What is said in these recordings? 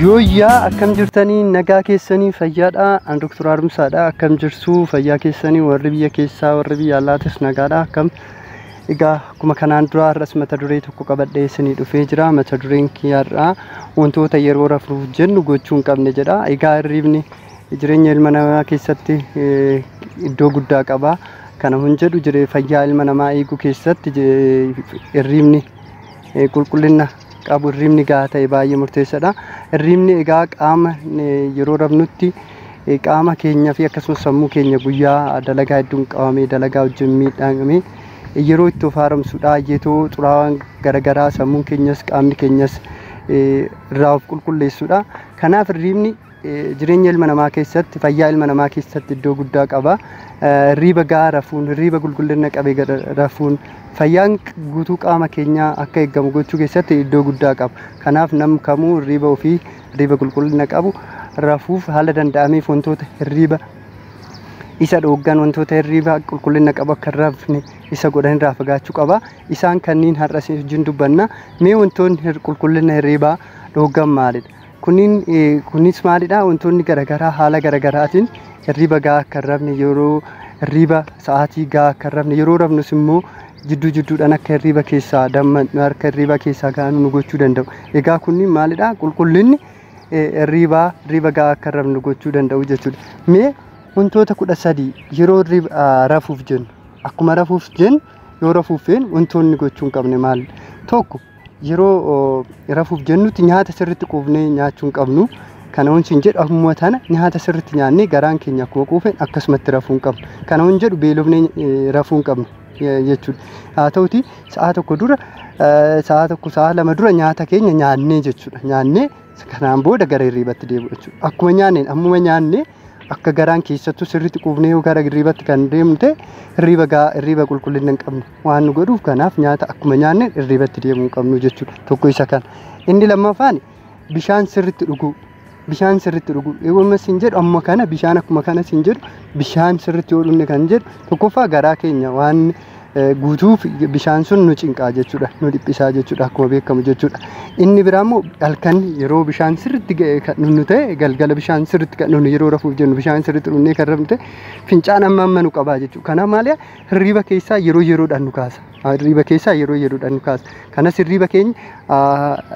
Yooyyaa, akkam jirtanii? Nagaa keessanii? Fayyaadha? An Doktor Haaromsaadha. Akkam jirtu? Fayyaa keessanii? Warri biyya keessaa, warri biyya alaatis nagaadha? Akkam? Egaa akkuma kanaan dura har'as mata duree tokko qabadhee isinii dhufee jira. Mata dureen kiyya har'aa wantoota yeroo rafuuf jennu gochuu hin qabne jedha. Egaa hirribni jireenya ilma namaa keessatti iddoo guddaa qaba. Kana hun jedhu jiree fayyaa ilma namaa eeguu keessatti hirribni qulqullina qabu, hirribni gahaa ta'e baay'ee murteessaadha. Hirribni egaa qaama yeroo rafnutti qaama keenyaa fi akkasumas sammuu keenya guyyaa dalagaa hedduun qabamee, dalagaa wajjin miidhamee yeroo itti of haaromsudha. Yeroo xuraawaan garaagaraa sammuun keenyas qaamni keenyas irraa of qulqulleessudha. Kanaaf hirribni jireenya ilma namaa keessatti, fayyaa ilma namaa keessatti iddoo guddaa qaba. Hirriba gahaa rafuun, hirriba qulqullina qabe rafuun fayyaan guutuu qaama keenyaa akka eegamu gochuu keessatti iddoo guddaa qaba. Kanaaf namni kamuu hirriba ofii, hirriba qulqullina qabu rafuuf haala danda'ameef wantoota hirriba isa dhooggan, wantoota hirriba qulqullina qabu akka hin rafne isa godhan irraa fagaachuu qaba. Isaan kanneen har'a isin wajjin dubbanna. Mee wantoonni qulqullina hirribaa dhooggan maalidha? Kunniin kunis maalidha? Wantoonni garaagaraa haala garaagaraatiin hirriba gahaa akka hin rafne, yeroo hirriba sa'aatii gahaa akka hin rafne, yeroo rafnus immoo jidduu jidduudhaan akka hirriba keessaa dammaqnu, akka hirriba keessaa kaanu nu gochuu danda'u. Egaa kunniin maalidha? Qulqullinni hirribaa, hirriba gahaa akka hin rafne gochuu danda'u jechuudha. Mee wantoota 13 yeroo rafuuf jennu, akkuma rafuuf jennu, yoo rafuuf feenu wantoonni gochuu hin qabne maali? Tokko, yeroo rafuuf jennutti nyaata sirriitti quufnee nyaachuu hin qabnu. Kana wanti hin jedhu akkuma tana nyaata sirriitti nyaannee garaan keenya akkuma quufeen akkasumatti rafuu hin qabnu. Kana wanti jedhu beelofnee rafuu hin qabnu jechuudha. Haa ta'uti sa'a tokko dura, sa'a tokko, sa'a lama dura nyaata keenya nyaannee jechuudha. Nyaannee kanaan booda gara hirribatti deebi'u jechuudha. Akkuma nyaanneen, ammuma nyaannee akka garaan keessattuu sirriitti quufnee yoo gara hirribatti kan deemnu ta'e, hirriba gahaa, hirriba qulqullina hin qabne waan nu godhuuf, kanaaf nyaata akkuma nyaanneen hirribatti deemuu hin qabnu jechuudha. Tokko isa kana. Inni lammaffaan bishaan sirriitti dhuguu. Bishaan sirriitti dhuguu. Yoo siin jedhu amma kana bishaan akkuma kana siin jedhu bishaan sirriitti yoo dhugne kan jedhu, tokkoffaa garaa keenya waan guutuuf bishaan sun nu cinqaa jechuudha. Nu dhiphisaa jechuudha akkuma beekamu jechuudha. Inni biraa immoo halkan yeroo bishaan sirriitti kan dhugnu ta'e, galgala bishaan sirriitti kan dhugnu, yeroo rafuuf jennu bishaan sirriitti dhugnee kan rafnu ta'e, fincaan amma amma nu qabaa jechuudha. Kanaaf maali, hirriba keessaa yeroo yeroodhaan nu kaasa. Hirriba keessaa yeroo yeroodhaan nu kaasa. Kanas hirriba keenya,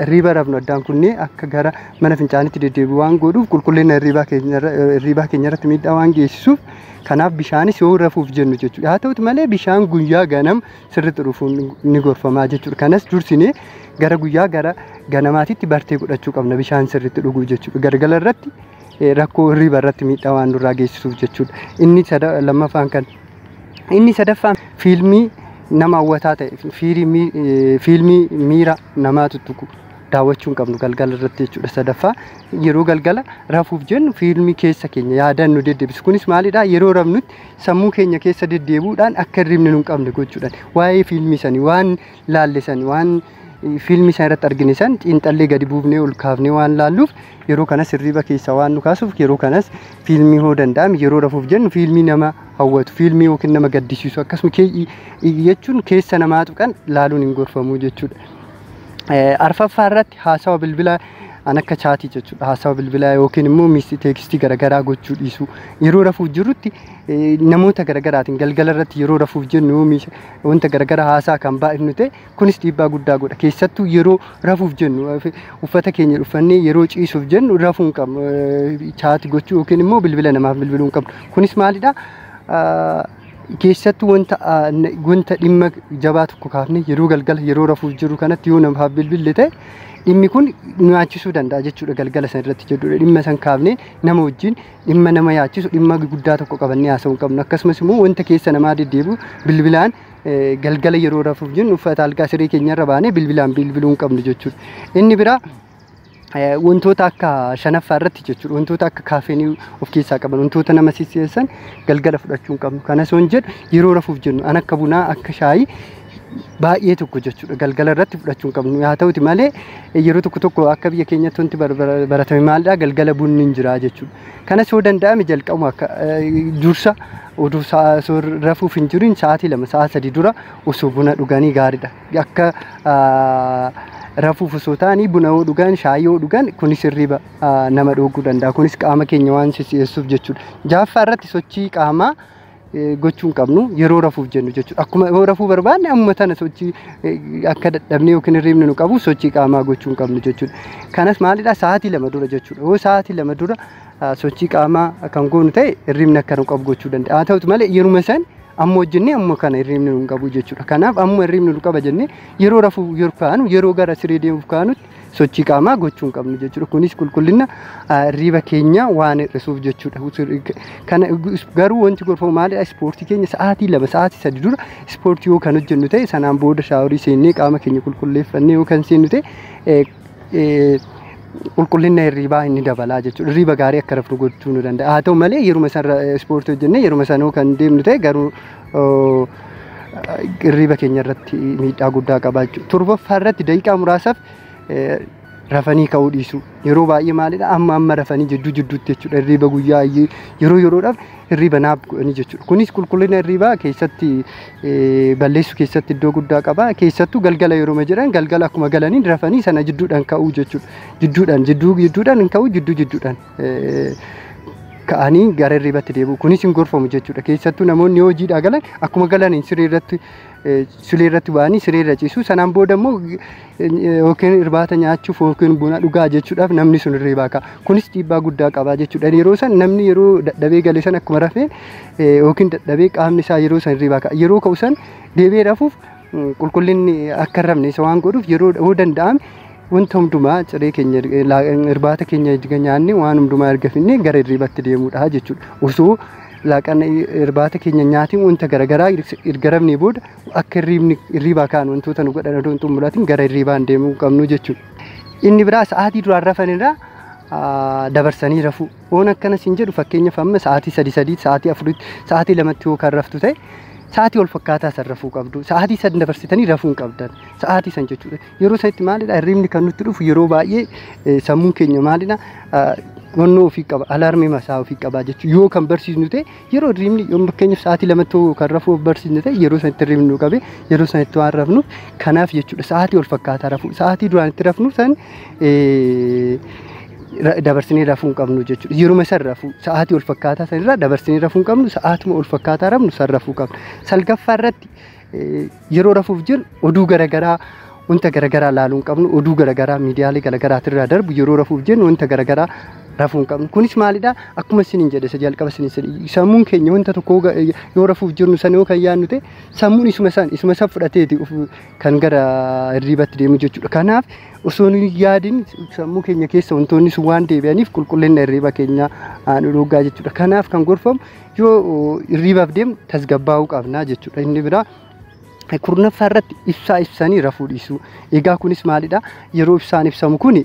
hirriba rafnu addaan kunnee akka gara mana fincaanitti deddeebi'u waan godhuuf, qulqullina hirribaa keenya irratti miidhaa waan geessisuuf, kanaaf bishaanis yoo rafuuf jennu jechuudha. Haa ta'uti malee bishaan guyyaa ganama sirriitti dhufuun ni gorfamaa jechuudha. Kanas dursinee gara guyyaa, gara ganamaatitti bartee godhachuu qabna bishaan sirriitti dhuguu jechuudha. Galgala irratti rakkoo hirriba irratti miidhaa waan nurraa geessisuuf jechuudha. Inni lammaffaan kan. Inni sadaffaan fiilmii nama hawwataa ta'e, fiilmii miira namaa tuttuqu daawwachuu hin qabnu galgala irratti jechuudha. Sadaffaa, yeroo galgala rafuuf jennu fiilmii keessa keenya yaadaan nu deddeebisu. Kunis maalidha? Yeroo rafnutti sammuu keenya keessa deddeebi'uudhaan akka hirribni nu hin qabne gochuudhaan, waa'ee fiilmii sanii waan laalle sanii, waan fiilmii sana irratti argine san xiinxallee gadi buufnee ol kaafnee waan laalluuf, yeroo kanas hirriba keessaa waan nu kaasuuf, yeroo kanas fiilmii hoo danda'ame yeroo rafuuf jennu fiilmii nama hawwatu, fiilmii yookiin nama gaddisiisu akkasuma jechuun keessa namaa tuqan laaluun hin gorfamu jechuudha. Arfaffaa irratti haasawa bilbilaa an akka chaatii jechuudha. Haasawa bilbilaa yookiin immoo miisi teekstii garaagaraa gochuu dhiisuu. Yeroo rafuuf jirrutti namoota garaagaraatiin galgala irratti yeroo rafuuf jennu wanta garaagaraa haasaa kan baay'ifnu ta'e, kunis dhiibbaa guddaa godha. Keessattuu yeroo rafuuf jennu uffata keenya uffannee yeroo ciisuuf jennu rafuu hin qabnu. Chaatii gochuu yookiin immoo bilbila namaaf bilbiluu hin qabnu. Kunis maalidha? Keessattuu wanta dhimma jabaa tokko kaafne yeroo galgala yeroo rafuuf jiru kanatti yoo namaaf bilbille ta'e, dhimmi kun nu yaachisuu danda'a jechuudha galgala san irratti jechuudha. Dhimma san kaafnee nama wajjin dhimma nama yaachisu, dhimma guddaa tokko qabannee haasa'uu hin qabnu. Akkasumas immoo wanta keessa namaa deddeebi'u bilbilaan galgala yeroo rafuuf jennu uffata algaa siree keenyarra baanee bilbilaan bilbiluu hin qabnu jechuudha. Inni biraa wantoota akka shanaffaa irratti jechuudha, wantoota akka kaafeenii of keessaa qaban, wantoota nama sisseessan galgala fudhachuu hin qabnu. Kanas waan jedhu yeroo rafuuf jennu an akka bunaa, akka shaayii baay'ee tokko jechuudha galgala irratti fudhachuu hin qabnu. Haa ta'uti malee yeroo tokko tokko akka biyya keenyatti wanti baratame maalidha? Galgala bunni hin jira jechuudha. Kanas yoo danda'ame jalqabuma akka dursa oduu rafuuf hin jirin sa'aatii 2, sa'a 3 dura osoo buna dhuganii gaariidha. Akka Rafuuf osoo ta'anii buna yoo dhugan, shaayii yoo dhugan, kunis hirriba nama dhooguu danda'a. Kunis qaama keenya waan sissi'eessuuf jechuudha. Ja'affaa irratti sochii qaamaa gochuu hin qabnu yeroo rafuuf jennu jechuudha. Akkuma yoo rafuu barbaanne amma tana sochii akka dadhabnee yookiin hirribni nu qabu sochii qaamaa gochuu hin qabnu jechuudha. Kanas maalidha, sa'aatii 2 dura jechuudha. Yoo sa'aatii 2 dura sochii qaamaa kan goonu ta'e, hirribni akka nu qabu gochuu danda'a. Haa ta'utu malee yeruma san amma hojjennee amma kana hirribni nu hin qabu jechuudha. Kanaaf amma hirribni nu qaba jennee yeroo rafuu yeroo kaanu, yeroo gara siree deemuuf kaanutti sochii qaamaa gochuu hin qabnu jechuudha. Kunis qulqullina hirriba keenya waan hir'isuuf jechuudha. Kana garuu wanti gorfamu maalidha? Ispoortii keenya sa'aatii 2, sa'aatii 3 dura ispoortii yoo kan hojjennu ta'e, sanaan booda shaaworii seennee qaama keenya qulqulleeffannee yoo kan seennu ta'e, qulqullina hirribaa inni dabalaa jechuudha. Hirriba gaarii akka rafnu gochuu nu danda'a. Haa ta'u malee yeruma san ispoortii hojjennee yeruma sanoo kan deemnu ta'e garuu hirriba keenya irratti miidhaa guddaa qaba jechuudha. Torbaffaa irratti daqiiqaa muraasaaf rafanii ka'uu dhiisu. Yeroo baay'ee maalidha, amma amma rafanii jidduu jidduutti jechuudha. Hirriba guyyaa yeroo yeroodhaaf hirriba nap godhanii jechuudha. Kunis qulqullina hirribaa keessatti balleessuu keessatti iddoo guddaa qaba. Keessattuu galgala yeroo jedhan, galgala akkuma galaniin rafanii sana jidduudhaan ka'uu jechuudha. Jidduudhaan, jidduu jidduudhaan hin ka'uu, jidduu jidduudhaan ka'anii gara hirribatti deebi'u. Kunis hin gorfamu jechuudha. Keessattuu namoonni hojiidhaa galan akkuma galaniin siree irratti, siree irratti ba'anii siree irra ciisu. Sanaan booda immoo yookiin irbaata nyaachuuf yookiin buna dhugaa jechuudhaaf namni sun hirribaa ka'a. Kunis dhiibbaa guddaa qaba jechuudha. Yeroo san namni yeroo dadhabee gale san akkuma rafeen yookiin dadhabee qaamni isaa yeroo san hirribaa ka'a. Yeroo ka'u san deebi'ee rafuuf qulqullinni akka hin rafne isa waan godhuuf, yeroo yoo danda'ame wanta hundumaa, ciree keenya, irbaata keenya erga nyaanne, waan hundumaa erga finne gara hirribatti deemuudha jechuudha. Osoo laaqana, irbaata keenya nyaatiin, wanta garaagaraa erga rafnee booda akka hirribni hirribaa kaan wantoota nu godhan odoo hin xumuratin gara hirribaan deemuu qabnu jechuudha. Inni biraa sa'aatii duraan rafanirraa dabarsanii rafuu. Waan akkana siin jedhu, fakkeenyaaf amma sa'aatii 3 sadii, sa'aatii 4tti, sa'aatii 2tti yoo kan raftu ta'e, sa'aatii wal fakkaataa san rafuu qabdu. Sa'aatii san dabarsitanii rafuu hin qabdan. Sa'aatii san jechuudha. Yeroo sanitti maalidha, hirribni kan nutti dhufu yeroo baay'ee sammuun keenya maalidha, wannoo ofii qaba, alarmii masaa ofii qaba jechuudha. Yoo kan barsiisnu ta'e, yeroo hirribni yoo fakkeenyaaf sa'aatii 2tti kan rafuu of barsiisnu ta'e, yeroo sanitti hirribni nu qabe yeroo sanitti waan rafnuuf, kanaaf jechuudha sa'aatii wal fakkaataa rafuu. Sa'aatii duraan itti rafnu san dabarsinee rafuu hin qabnu jechuudha. Yeruma san rafuu, sa'aatii wal fakkaataa sanirraa dabarsinee rafuu hin qabnu, sa'aatuma wal fakkaataa rafnu san rafuu qabna. Salgaffaa irratti yeroo rafuuf jiru oduu garaagaraa, wanta garaagaraa ilaaluu hin qabnu. Oduu garaagaraa miidiyaalee garaagaraatirraa darbu yeroo rafuuf jennu wanta garaagaraa rafuu hin qabnu. Kunis maalidha? Akkuma isiniin jedhe, isa jalqaba isiniin jedhe, sammuun keenya wanta tokko yoo rafuuf jirnu san yoo kan yaadnu ta'e, sammuun isuma san fudhateeti kan gara hirribatti deemu jechuudha. Kanaaf osoo nu hin yaadin sammuu keenya keessa wantoonni sun waan deebi'aniif qulqullina hirriba keenyaa nu dhorgaa jechuudha. Kanaaf kan gorfamu yoo hirribaaf deemnu tasgabbaa'uu qabna jechuudha. Inni biraa 10ffaa irratti ibsaa ibsanii rafuu dhiisuu. Egaa kunis maalidha? Yeroo ibsaan ibsamu kun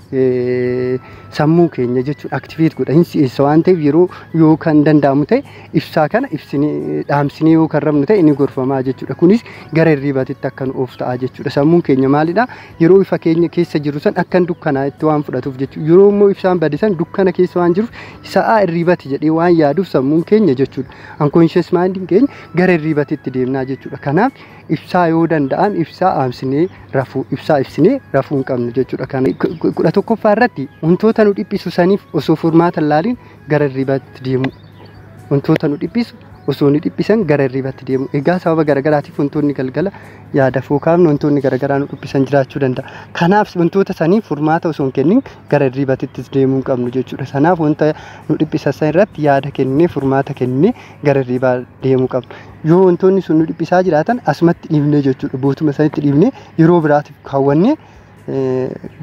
sammuu keenya jechuudha activate godha. Hin si'eessa waan ta'eef, yeroo yoo kan danda'amu ta'e ibsaa kana ibsinee dhaamsinee yoo kan rafnu ta'e inni gorfamaa jechuudha. Kunis gara hirribaatitti akka nu oofu ta'a jechuudha. Sammuun keenya maalidha? Yeroo ifa keenya keessa jiru san akkan dukkanaa itti waan fudhatuuf jechuudha. Yeroo immoo ibsaan bade san dukkana keessa waan jiruuf sa'aa hirribati jedhee waan yaaduuf sammuun keenya jechuudha. Unconscious mind keenya gara hirribatitti deemnaa jechuudha. Kanaaf ibsaa yoo danda'an ibsaa dhaamsinee rafuu, ibsaa ibsinee rafuu hin qabnu jechuudha. Kana 11ffaa irratti wantoota nu dhiphisu saniif osoo furmaata hin laaliin gara hirribaatti deemu. Wantoota nu dhiphisu osoo nu dhiphisan gara hirribaatti deemu. Egaa sababa garaagaraatiif wantoonni galgala yaada fookaafnu, wantoonni garaagaraa nu dhiphisan jiraachuu danda'a. Kanaaf wantoota saniif furmaata osoo hin kennin gara hirribaattis deemuu hin qabnu jechuudha. Sanaaf wanta nu dhiphisan san irratti yaada kennee, furmaata kennee gara hirribaa deemuu qabna. Yoo wantoonni sun nu dhiphisaa jiraatan asumatti dhiifnee jechuudha. Bootuma sanitti dhiifnee yeroo biraatiif kaawwannee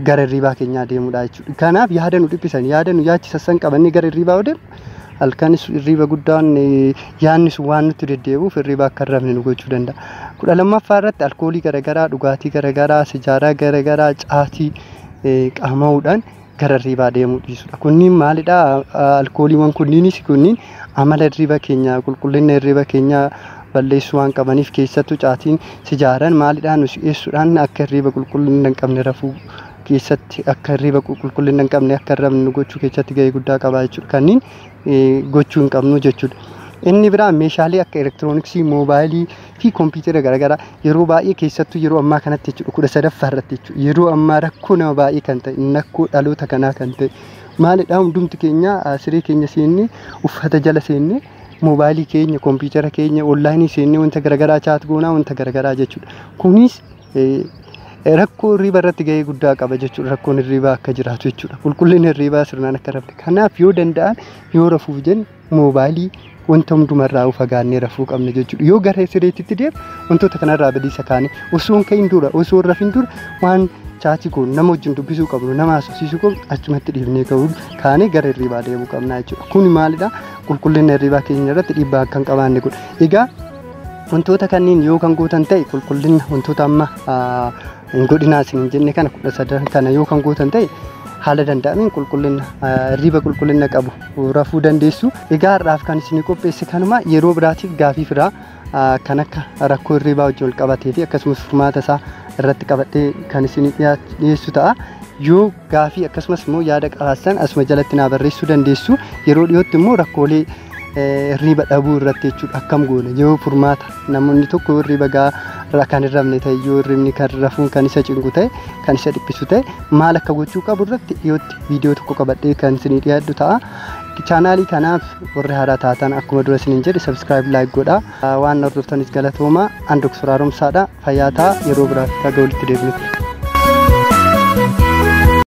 gara hirribaa keenyaa deemuudha jechuudha. Kanaaf yaada nu dhiphisan, yaada nu yaachisan san qabannee gara hirribaa yoo deemnu, halkanis hirriba guddaan yaadni sun waan nutti deddeebi'uuf hirriba akka hin rafne nu gochuu danda'a. 12ffaa irratti alkoolii garaagaraa, dhugaatii garaagaraa, sijaaraa garaagaraa, caatii qaama'uudhaan gara hirribaa deemuu dhiisudha. Kunniin maalidha? Alkooliiwwan kunniinis kunniin amala hirriba keenyaa, qulqullina hirriba keenyaa balleessuu waan qabaniif, keessattuu caatiin, sijaaran maalidhaa, nu si'eessuudhaan akka hirriba qulqullina hin qabne rafuu keessatti, akka hirriba qulqullina hin qabne akka hin rafne nu gochuu keessatti gahee guddaa qaba jechuudha. Kanneen gochuu hin qabnu jechuudha. Inni biraa meeshaalee akka elektirooniksii, moobaayilii fi kompiitara garaagaraa yeroo baay'ee, keessattuu yeroo ammaa kanatti jechuudha, 13ffaa irratti jechuudha. Yeroo ammaa rakkoo nama baay'ee kan ta'e, rakkoo dhaloota kanaa kan ta'e maalidha? Hundumti keenya siree keenya seennee, uffata jala seennee, moobaayilii keenya, kompiitara keenya, onlaayinii seennee wanta garaagaraa chat goonaa, wanta garaagaraa jechuudha. Kunis rakkoo hirriba irratti gahee guddaa qaba jechuudha. Rakkoon hirribaa akka jiraatu jechuudha. Qulqullinni hirribaa sirnaan akka rafne. Kanaaf yoo danda'an, yoo rafuuf jenne, moobaayilii wanta hundumarraa fagaannee rafuu qabna jechuudha. Yoo gara sireetitti deemu wantoota kanarraa bilisa kaane, osoo hin ka'in dura, osoo hin rafin dura, waan chat goonu, nama wajjin dubbisuu qabnu, nama haasofsiisuu qabnu achumatti dhiifnee ka'uu kaanee gara hirribaa deemuu qabna jechuudha. Kun maalidha? Qulqullina hirribaa keenya irratti dhiibbaa akka hin qabaanne godha. Egaa wantoota kanneen yoo kan gootan ta'e, qulqullina wantoota amma hin godhinaa isin hin jenne kana 13 kana yoo kan gootan ta'e, haala danda'ameen qulqullina hirriba qulqullina qabu rafuu dandeessu. Egaa har'aaf kan isin qopheesse kanuma. Yeroo biraatiif gaafii firaa kan akka rakkoo hirribaa wajjin wal qabatee fi akkasumas furmaata isaa irratti qabadhee kan isin dhiyeessu ta'a. Yoo gaafii akkasumas immoo yaada qabaattan asuma jalatti naa barreessuu dandeessu. Yeroo dhiyootti immoo rakkoolee hirriba dhabuu irratti jechuudha, akkam goone, yoo furmaata namoonni tokko hirriba gahaa kan hin rafne ta'e, yoo hirribni kan rafuun kan isa cinqu ta'e, kan isa dhiphisu ta'e, maal akka gochuu qabu irratti dhiyootti viidiyoo tokko qabadhee kan isinii dhiyaadhu ta'a. Chaanaalii kanaaf warri haaraa taatan, akkuma dura isiniin jedhe, subscribe, like godhaa. Waan hordoftanis galatooma. An Doktor Haaromsaadha. Fayyaa ta'a, yeroo biraatti haga walitti deebinutti.